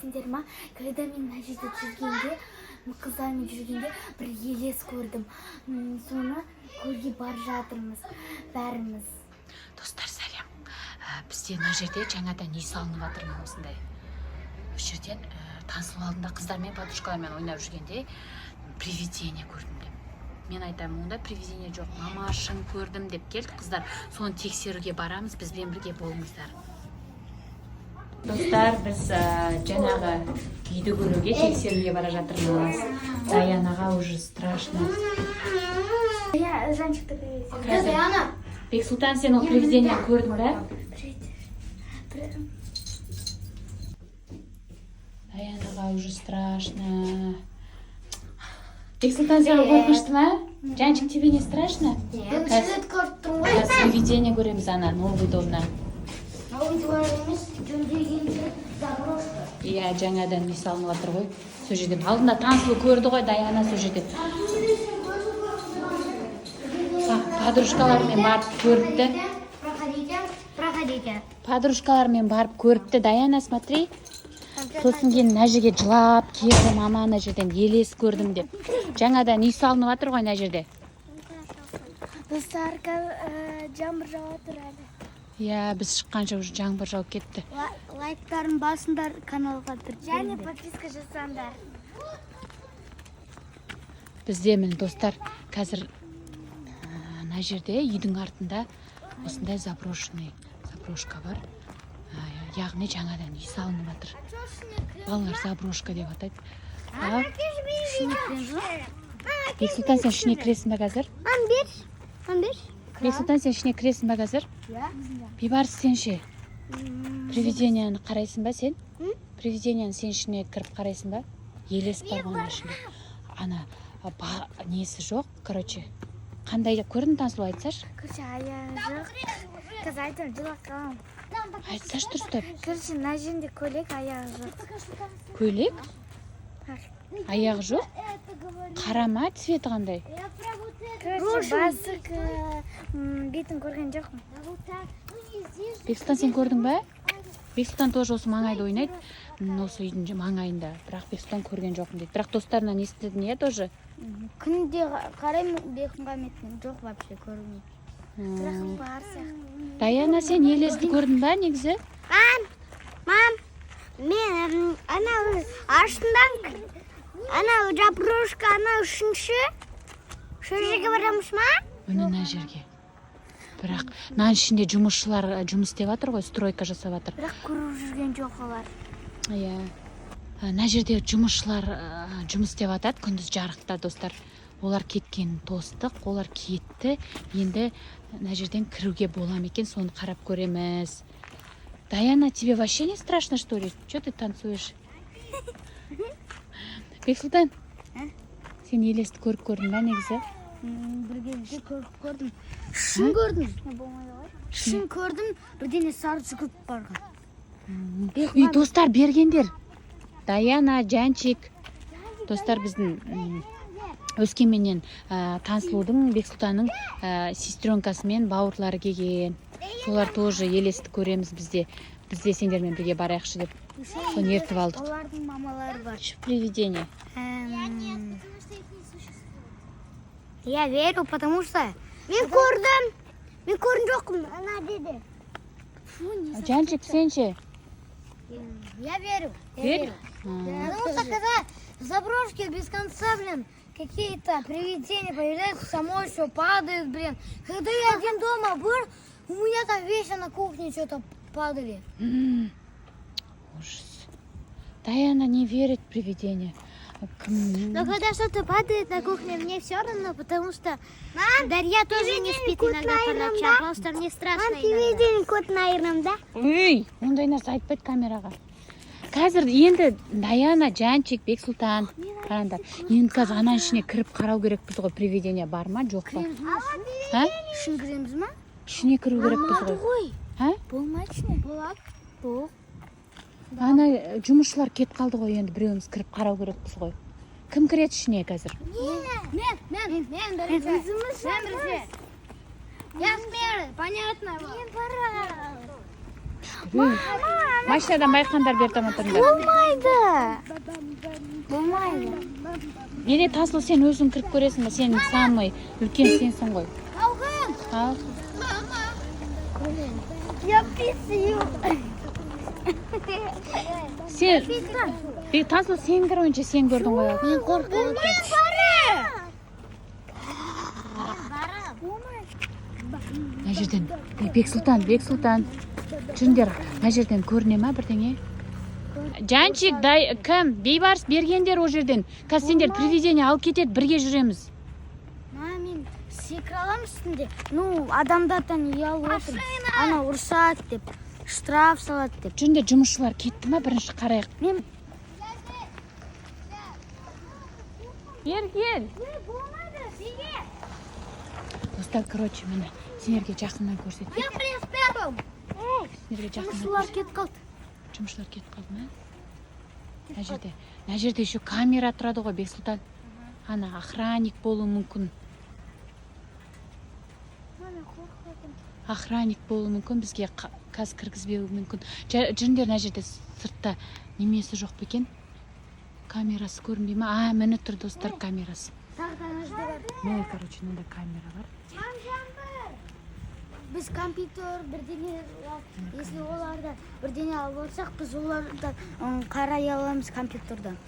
Білесіңдер ма, когда мен мына жерде жүргенде, қыздармен жүргенде бір елес көрдім. Соны көлге бара жатырмыз бәріміз. Достар, сәлем! Бізде мына жерде жаңадан үй салынып жатыр, міне, осындай. Осы жерден Тансұлу алдында қыздармен, подружкалармен ойнап жүргенде «привидение көрдім» деп. Мен айтамын: «Ондай привидение жоқ, мама, шын көрдім» деп келді қыздар. Соны тексеруге барамыз, бізбен бірге болыңыздар. Достар, біз жаңағы үйді көруге, тексеруге бара жатырмыз. Даянаға уже страшно. Я Жанчикті привет. Қазір Бексұлтан, сен ол привидение көрдің бе? Привет. Даянаға уже страшно. Бексұлтан, саған қорқынышты ма? Жанчик, тебе не страшно? Нет. Қазір Көріп тұрмын ғой. Қазір привидение көреміз ана новый домнан. Новый дом емес, жөндегенде заброшка. Иә, жаңадан үй салынып жатыр ғой сол жерден. Алдында Тансұлу көрді ғой, Даяна сол жерден подружкаларымен барып көріпті. Проходите, проходите. Подружкаларымен барып көріпті. Даяна, смотри. Сосын кейін мына жерге жылап келді: «Мама, ана жерден елес көрдім» деп. Жаңадан үй салынып жатыр ғой мына жерде. Достар, жаңбыр жауып тұр әлі. Иә, біз шыққанша уже жаңбыр жауып кетті. Лайктарын басыңдар, каналға тіркеліңдер. Және подписка жасаңдар. Бізде, міне, достар, қазір мына жерде үйдің артында осындай заброшенный заброшка бар. Яғни жаңадан үй салынып жатыр, балалар заброшка деп атайды. Ал Бексұлтан, сен ішіне кіресің ба қазір? Мам, бер. Мам, бер. Бексұлтан, сен ішіне кіресің ба қазір? Иә. Бейбарыс, сен ше, привидениені қарайсың ба сен? Привидениені сен ішіне кіріп қарайсың ба? Елес бар ғой ана ішінде. Ана несі жоқ, короче. Қандай көрдің, Тансұлу, айтсашы. Короче, аяғы жоқ. Қазір айтамын, жылап қаламын. Айтсашы дұрыстап. Короче, мына жерінде көйлек, аяғы жоқ. Көйлек, аяғы жоқ, қара ма, цветі қандай? Короче, басы бетін көрген жоқпын. Бексұлтан, сен көрдің ба? Бексұлтан тоже осы маңайда ойнайды, осы үйдің маңайында, бірақ Бексұлтан көрген жоқпын дейді. Бірақ достарынан естідің, иә, тоже? Күнде қараймын Бекмұхаммедтің, жоқ, вообще көрмейді. Бірақ бар сияқты. Даяна, сен елесті көрдің ба негізі? Мам, мен анау артынан анау заброшка, анау үшінші сол жерге барамыз ма? Міне, мына жерге. Бірақ мынаның ішінде жұмысшылар жұмыс істеп жатыр ғой, стройка жасап жатыр. Бірақ көріп жүрген жоқ олар. Иә, мына жерде жұмысшылар жұмыс істеп жатады күндіз жарықта. Достар, олар кеткенін тостық, олар кетті. Енді мына жерден кіруге бола ма екен, соны қарап көреміз. Даяна, тебе вообще не страшно, что ли? Че ты танцуешь? Бексұлтан, сен елесті көріп көрдің ба негізі? Бір кезде көріп көрдім. Шын көрдім. Болмайды ғой. Шын көрдім, бірдеңе сары жүгіріп барған. Үй, достар, бергендер, Даяна, Жанчик. Достар, біздің Өскеменнен Тансұлудың, Бексұлтанның сестренкасы мен бауырлары келген. Солар тоже елесті көреміз бізде, бізде сендермен бірге барайықшы деп, соны ертіп алдық. Олардың мамалары бар. Привидение. Я верю, потому что мен көрдім. Мен көрген жоқпын. Ана деді. Жанчик, сен ше? Я верю. Я Верь? верю. Потому что когда в заброшке без конца, блин, какие-то привидения появляются, само все падает, блин. Когда я один дома был, у меня там вещи на кухне что-то падали. Ужас. Даяна не верит в привидения. Кім? Но когда что-то падает на кухне, мне все равно, потому что Дарья тоже не спит иногда по ночам, просто мне страшно иногда. Да? Үй, ондай нәрсе айтпайды камераға. Қазір енді, Даяна, Жанчик, Бексұлтан, қараңдар. Енді қазір ананың ішіне кіріп қарау керекпіз ғой, привидение бар ма, жоқ па? А? Ішін кіреміз ма? Ішіне кіру керекпіз ғой. Ғой. А? Болмайды ішіне. Болады. Жоқ. Ана жұмысшылар кетіп қалды ғой, енді біреуіміз кіріп қарау керекпіз ғой. Кім кіреді ішіне қазір? Мен, мен, мен бірінші. Мен бірінші. Я смелый, понятно. Үй, машинадан байқаңдар, бері таман тұрыңдар. Болмайды. Болмайды. Или Тансұлу, сен өзің кіріп көресің ба? Сен самый үлкен сенсің ғой. Ал. Я писаю. Сен, Тансұлу, сен кір ойынша, сен көрдің ғой. Мен қорқып. Мына жерден, ей, Бексұлтан, Бексұлтан, жүріңдер, мына жерден көріне ма бірдеңе? Жанчик, дай, кім? Бейбарыс, бергендер ол жерден. Қазір сендер привидение алып кетеді, бірге жүреміз. Ма, мен секіре аламын үстінде. Ну, адамдардан ұялып отырмын. Ана ұрсады деп, штраф салады деп. Жүріңдер, жұмысшылар кетті ма, бірінші қарайық. Мен Берген. Достар, короче, міне, сендерге жақыннан көрсетейін. Я прям первым. Сендерге жақыннан жұмысшылар кетіп қалды. Жұмысшылар кетіп қалды ма? Мына жерде еще камера тұрады ғой, Бексұлтан. Ана охранник болуы мүмкін. Охранник болуы мүмкін, бізге қазір кіргізбеуі мүмкін. Жүріңдер, мына жерде сыртта немесі жоқ па екен? Камерасы көрінбей ма? А, міне тұр, достар, камерасы. Тағы да ана жерде бар. Міне, короче, мынандай камера бар. Біз компьютер бірдеңе, если оларда бірдеңе алып алсақ, біз олардан қарай аламыз компьютердан.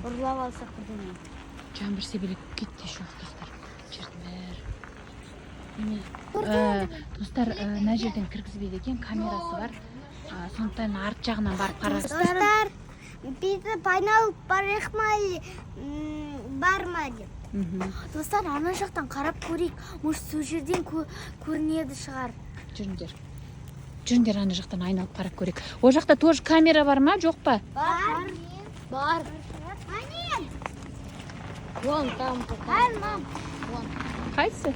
Ұрлап алсақ бірдеңе. Жаңбыр себелеп кетті еще, достар. Жердің бәрі. Міне, достар, мына жерден кіргізбейді екен, камерасы бар. Сондықтан арт жағынан барып қарасыз. Достар, бүйтіп айналып барайық ма, бар ма деп. Достар, ана жақтан қарап көрейік. Может, сол жерден көрінеді шығар. Жүріңдер. Жүріңдер, ана жақтан айналып қарап көрейік. Ол жақта тоже камера бар ма, жоқ па? Бар. Бар. Вон там. Ән, мам. Қайсысы?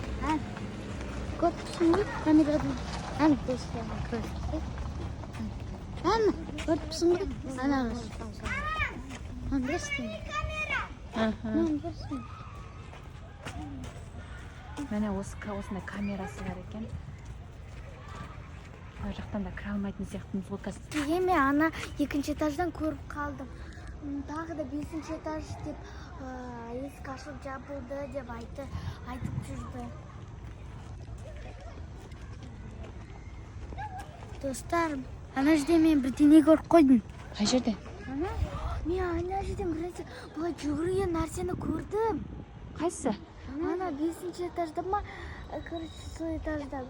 Көріп тұрсың ғой камерадан. Ән, достар, ән, көріп тұрсың ғой. Ана. Ан, берсін. Аха. Ан, берсін. Міне, осы осындай камерасы бар екен. Ар жақтан да кіре алмайтын сияқтымыз ғой қазір. Дегенмен ана екінші этаждан көріп қалдым. Тағы да бесінші этаж деп, есік ашылып жабылды деп айтты, айтып жүрді. Достар, ана жерде мен бірдеңе көріп қойдым. Қай жерде? Мен ана жерден бір нәрсе, былай жүгірген нәрсені көрдім. Қайсысы? Ана бесінші этажда ма? Короче, сол этажда.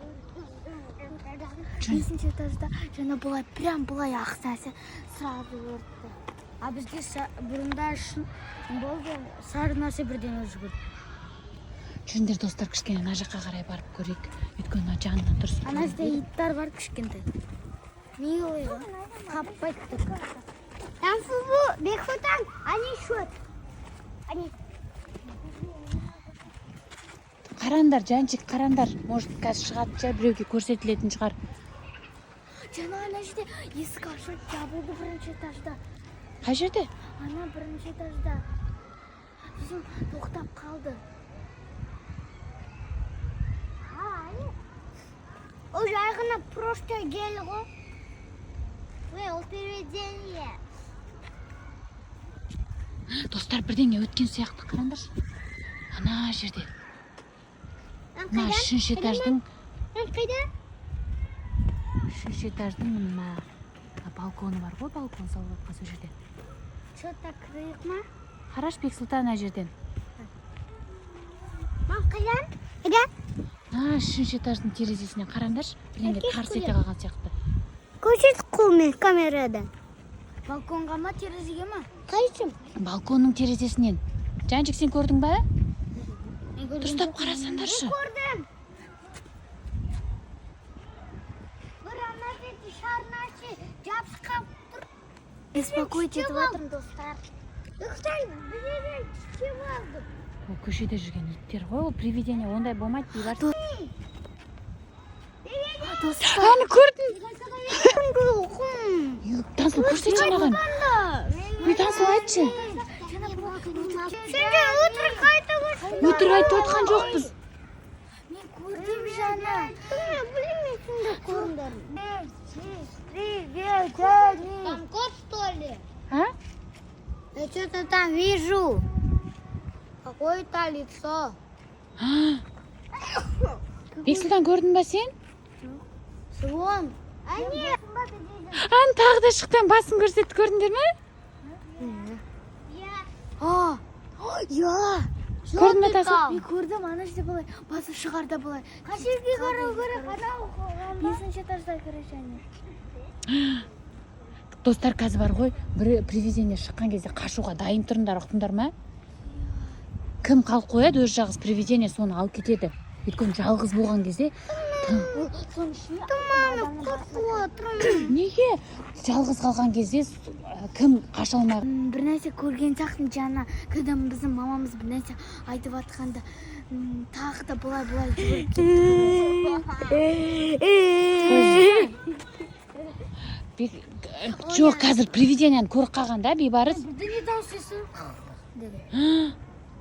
Бесінші этажда жаңа былай, прям былай ақ нәрсе сразу өтті. А бізде бұрында шын болды, сары нәрсе бірдеңе жүгірді. Жүріңдер, достар, кішкене мына жаққа қарай барып көрейік. Өйткені мына жанынан дұрыс. Ана жерде иттар бар кішкентай. Милый ғой. Қаппайды только. Там футбол, Бекхутан, они счет. Они Қараңдар, Жанчик, қараңдар. Может, қазір шығатын шығар, біреуге көрсетілетін шығар. Жаңа ана жерде есік ашылып жабылды бірінші этажда. Қай жерде? Ана бірінші этажда. Сосын тоқтап қалды. Ол жай ғана просто гель ғой. Ой, ол привидение. Достар, бірдеңе өткен сияқты, қараңдаршы. Ана жерде. Мына үшінші этаждың Қайда? Үшінші этаждың мына балконы бар ғой, балкон салып жатқан сол жерде. Что-то кірейік ма? Қарашы, Бексұлтан, ана жерден. Мам, қайдан? Қайда? Мына үшінші этаждың терезесінен қараңдаршы, бірдеңе тарс ете қалған сияқты. Көрсет қолмен камерадан. Балконға ма, терезеге ма? Қайсым? Балконның терезесінен. Жанчик, сен көрдің ба? Мен көрген Дұрыстап қарасаңдаршы. Көрдім. Бір ана жерде шар нәрсе жабысып қалып тұр. Беспокоить етіп жатырмын, достар. Бексұлтан, бір жерден тістеп алды. Ол көшеде жүрген иттер ғой, ол привидение ондай болмайды, Бейбарыс. Достар. Аны көрдім. Тансұлу, көрсетші маған. Ой, Тансұлу, айтшы. Сендер өтірік айтып отырсыңдар. Өтірік айтып отқан жоқпыз. Мен көрдім жаңа. Білмейсің де көрдім. Там кот, что ли? А? Я что-то там вижу. Какое-то лицо. Бексұлтан, көрдің ба сен? Слон. А нет. Аны тағы да шықты, басын көрсетті, көрдіңдер ме? А, иә. Көрдің бе, Тасыл? Мен көрдім, ана жерде былай басы шығарды былай. Қай жерге қарау керек? Анау. Бесінші этажда, короче, они. Достар, қазір бар ғой, бір привидение шыққан кезде қашуға дайын тұрыңдар, ұқтыңдар ма? Кім қалып қояды өзі жалғыз, привидение соны алып кетеді, өйткені жалғыз болған кезде Соның ішіне неге жалғыз қалған кезде кім қаша алмай бір нәрсе көрген сияқтымын жаңа, когда біздің мамамыз бір нәрсе айтып жатқанда, тағы да былай былай жүгіріп кетті. Жоқ, қазір привидениені көріп қалғанда Бейбарыс Бірдеңе дауыс естідім.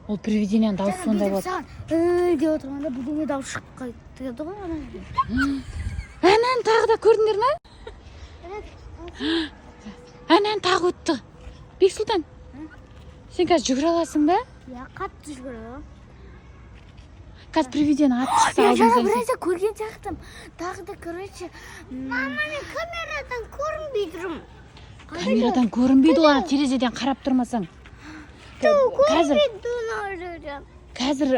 Ол привидениенің дауысы сондай Бүйтіп болады. саған «Ей» деп отырғанда, бірдеңе дауыс шығып кетті ғой ана жерде. Әнән тағы да көрдіңдер ме? Әнән тағы өтті. Бексұлтан, сен қазір жүгіре аласың ба? Иә, қатты жүгіре аламын. Қазір привидение атып шықса Мен жаңа алдымыздан бір нәрсе көрген сияқтымын тағы да, короче. Мама, мен камерадан көрінбей тұрмын. Камерадан көрінбейді ол, ана терезеден қарап тұрмасаң. Қазір қазір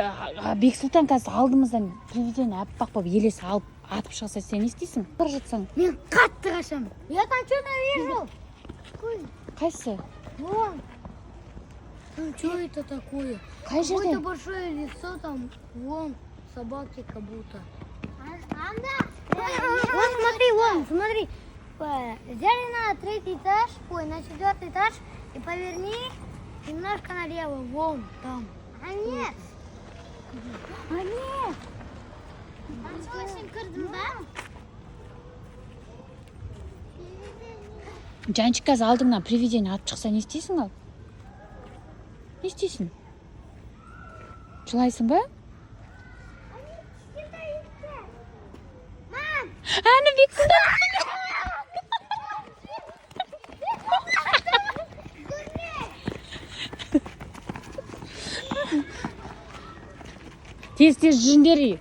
Бексұлтан, қазір алдымыздан привидение аппақ болып елес алып атып шығса, сен не істейсің бара жатсаң? Мен қатты қашамын. Я там что-то вижу. Қайсысы? Вон. Там что это такое? Қай жерде? Какое-то большое лицо там. Вон, собаки как будто. Вот смотри, вон, смотри. Взяли на третий этаж, ой, на четвертый этаж и поверни немножко налево, вон там. А нет. А нет. Сен көрдің ба? Жаншик, қазір алдыңнан привидение атып шықса, не істейсің? Ал не істейсің, жылайсың ба? Әні, Бексұлтан! Тез, тез жүріңдер ей.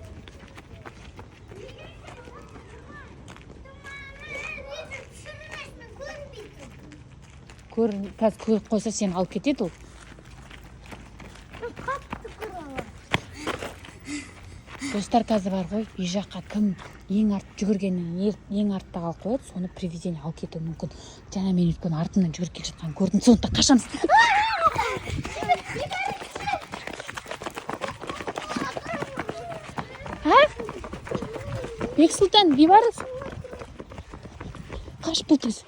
Көр, қазір көріп қойса, сені алып кетеді ол. Қатты көре. Достар, қазір бар ғой, үй жаққа кім ең арт жүгіргеннен ең артта қалып қояды, соны привидение алып кетуі мүмкін. Жаңа мен өйткені артымнан жүгіріп келе жатқанын көрдім, сондықтан қашамыз. А, Бексұлтан, Бейбарыс, қаш, бұл тез.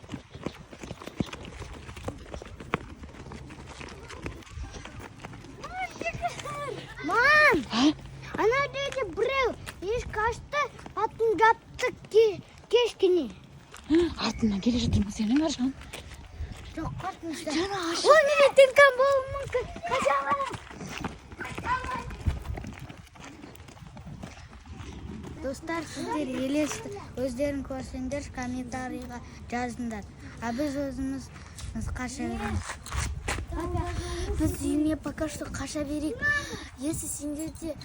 Мам! А? Ана жерде біреу есік ашты, атын жапты кешкіне. Артыңнан келе жатыр ма сенің, Аржан? Жоқ, қартымызда. Жаңа ашық. Ол менің тінкам болуы мүмкін. Қашамын. Достар, сіздер елесті өздерің көрсеңдер, комментарийға жазыңдар, а біз өзіміз қаша береміз. Біз үйіне пока что қаша берейік. Если сендер де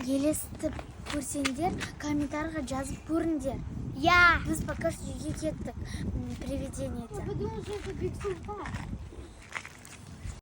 елесті көрсеңдер, комментарийға жазып көріңдер. Я. Біз пока что үйге кеттік привидениеден. Подумал, что это Бексұлтан.